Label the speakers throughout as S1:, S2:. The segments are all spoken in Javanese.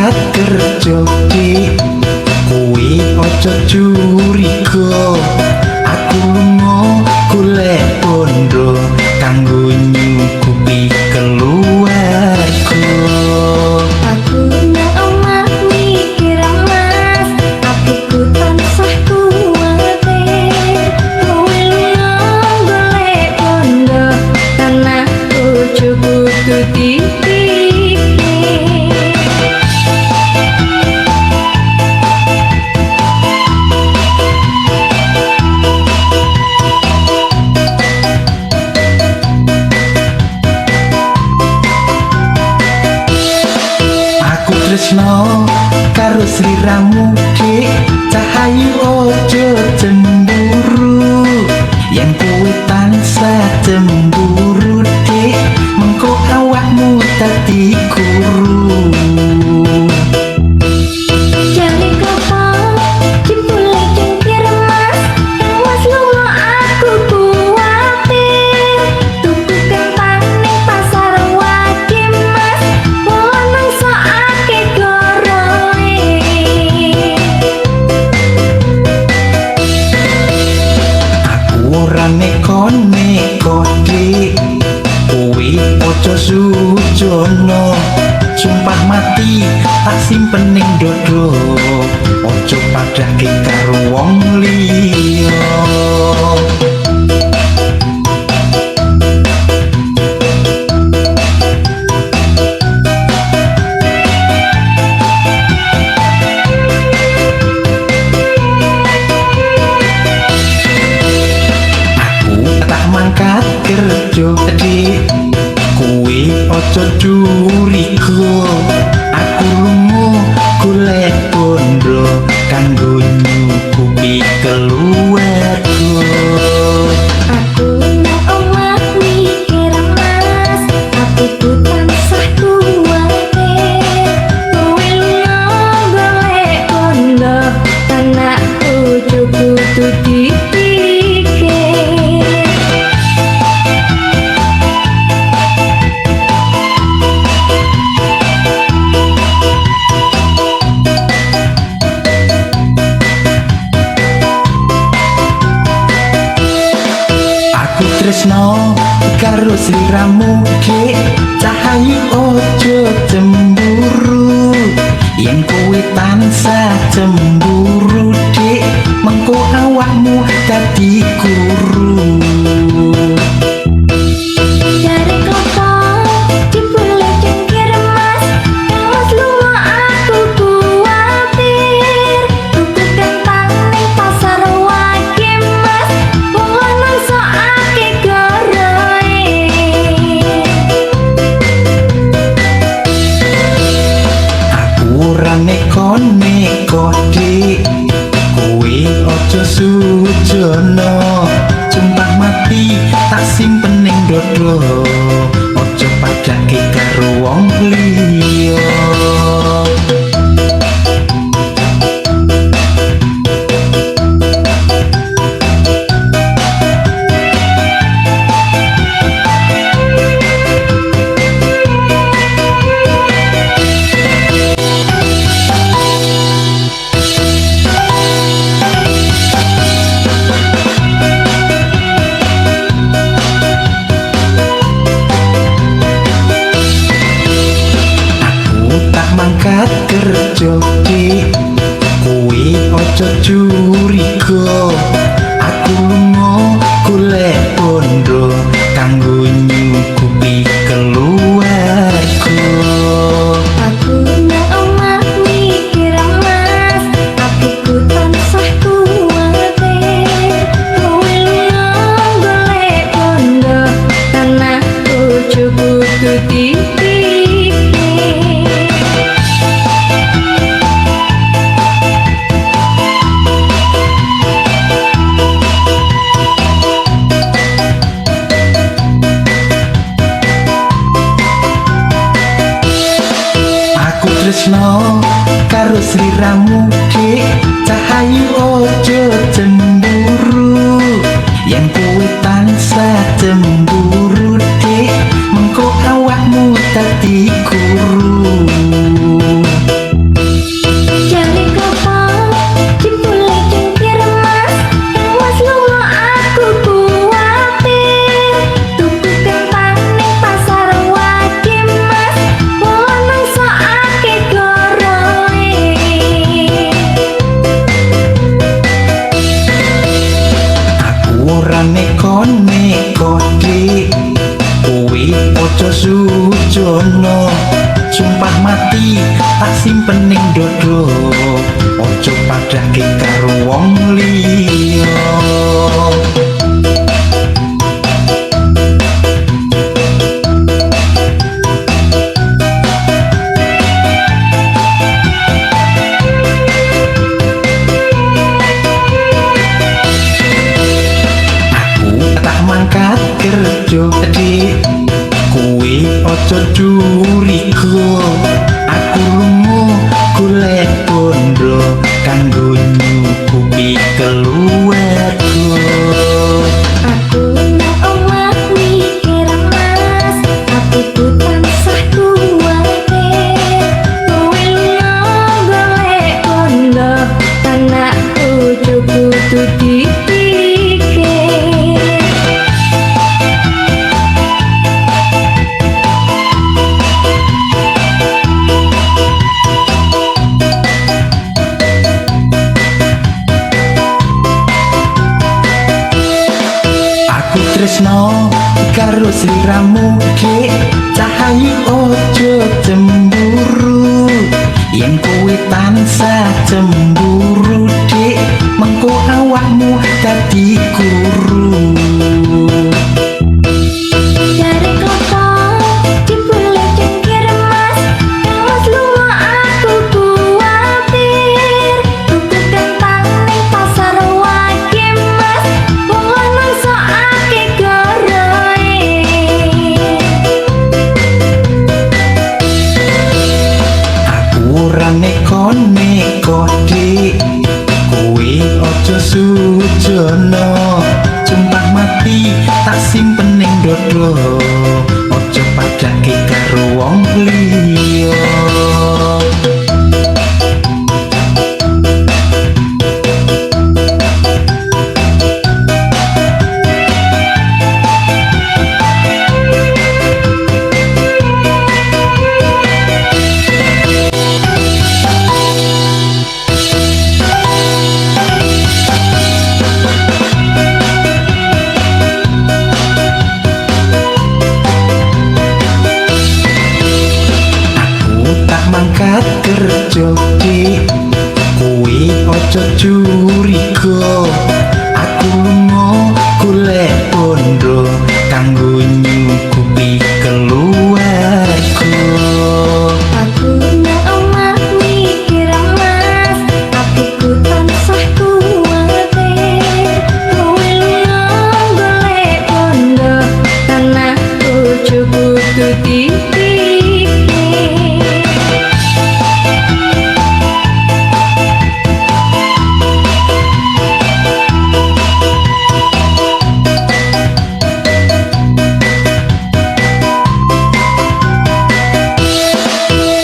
S1: mangkat kerja dik, kowe aja curiga. Aku lunga golek bondo kanggo nyukupi keluarga.
S2: Aku nang omah mikir mas, atiku tansah kuwatir. Kowe lunga golek bondo, anakku kudu dipikir.
S1: Aku tresno karo sliramu dik, cahayu ojo cemburu. Yen kowe tansah cemburu dik, mengko awakmu dadi kuru.
S2: Jare klopo jebule cengkir mas, awas lunga aku kuwatir. Tuku kentang ning pasar wage mas, wong lanang sakake goroe.
S1: Aku ora neko-neko dik, kowe aja sujono. Sumpah mati tak simpen ning dodo, aja padhake karo wong liya. Aku tak mangkat kerja dik, kowe aja curiga. Aku lunga golek bondo kanggo nyukupi keluarga.
S2: Aku nang omah mikir mas, atiku tansah kuwatir. Kowe lunga golek bondo, anakku kudu dipikir.
S1: Aku tresno karo sliramu dik, cahayu ojo cemburu. Yen kowe tansah cemburu dik, mengko awakmu dadi kuru.
S2: Jare klopo jebule cengkir mas, awas lunga aku kuwatir. Tuku kentang ning pasar wage mas, wong lanang sakake goroe.
S1: Aku ora neko-neko dik, kowe aja sujono. Sumpah mati tak simpen ning dodo, aja padhake karo wong liya. Aku tak mangkat kerja dik, kowe aja curiga. Aku lunga golek bondo kanggo nyukupi keluarga.
S2: Aku nang omah mikir mas, atiku tansah kuwatir. Kowe lunga golek bondo, anakku kudu dipikir.
S1: Aku tresno karo sliramu dik, cahayu ojo cemburu. Yen kowe tansah cemburu dik, mengko awakmu dadi kuru. simpen ning dodo, aja padhake karo wong liya. Aku tak mangkat kerja dik, kowe aja curiga. Aku lunga golek bondo kanggo nyukupi keluarga.
S2: Aku nang omah mikir mas, atiku tansah kuwatir. Kowe lunga golek bondo, anak bojo kudu dipikir.
S1: Aku tresno karo sliramu dik, cahayu ojo cemburu. Yen kowe tansah cemburu dik, mengko awakmu dadi kuru.
S2: Jare klopo jebule cengkir mas, awas lunga aku kuwatir. Tuku kentang ning pasar wage mas, wong lanang sok akeh goroe.
S1: Aku ora neko-neko dik, kowe aja sujono. Sumpah mati tak simpen ning dodo, aja padhake karo wong liya. Aku tak mangkat kerja dik, kowe aja curiga. Aku lunga golek bondo kanggo nyukupi keluarga.
S2: Aku nang omah mikir mas, atiku tansah kuwatir. Kowe lunga golek bondo, anak bojo kudu dipikir.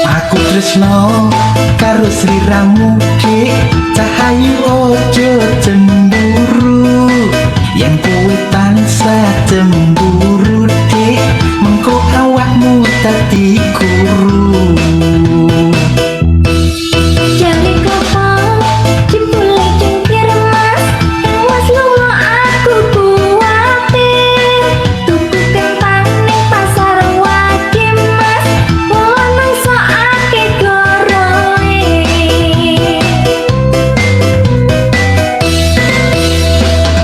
S1: Aku tresno karo sliramu dik, cahayu ojo cemburu. Yen kowe tansah cemburu dik, mengko awakmu dadi kuru.
S2: Jare klopo jebule cengkir mas, awas lunga aku kuwatir. Tuku kentang ning pasar wage mas, wong lanang sok akeh goroe.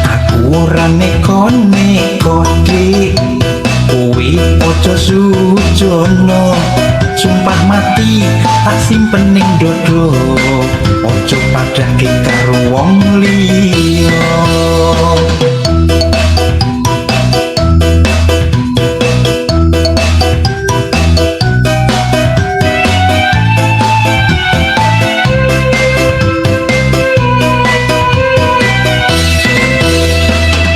S1: Aku ora neko-neko dik, kowe aja sujono. Sumpah mati tak simpen ning dodo, aja padhake karo wong liya.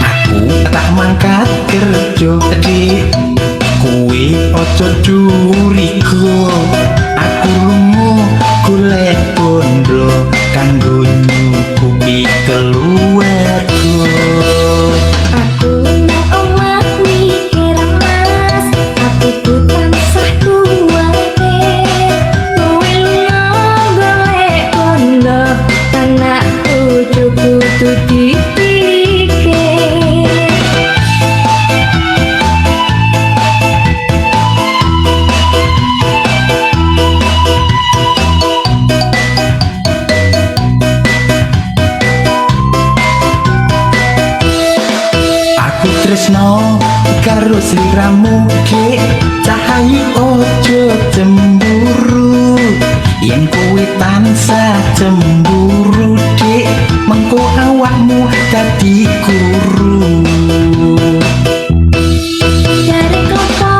S1: Aku tak mangkat kerja dik, kowe aja curiga. Aku lunga golek bondo kanggo nyukupi keluarga.
S2: Aku nang omah mikir mas, atiku tansah kuwatir. Kowe lunga golek bondo, anak bojo kudu dipikir.
S1: Sliramu, Dik, cahayu ojo cemburu. Yen kowe tansah cemburu, Dik, mengko awakmu dadi kuru.
S2: Jare klopo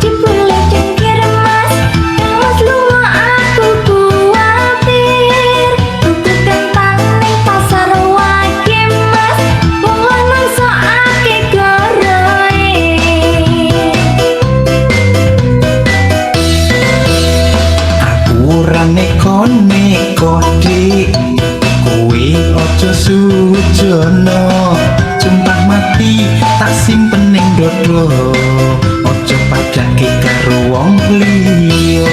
S2: jebule cengkir, Mas. Kang Mas lunga aku kuwatir. Tuku kentang ning pasar Wage, Mas. Wong lanang sok akeh gorohe.
S1: Aku ora neko-neko, Dik, kowe aja sujono. Sumpah mati tak simpen ning dodo, aja padake karo wong liya.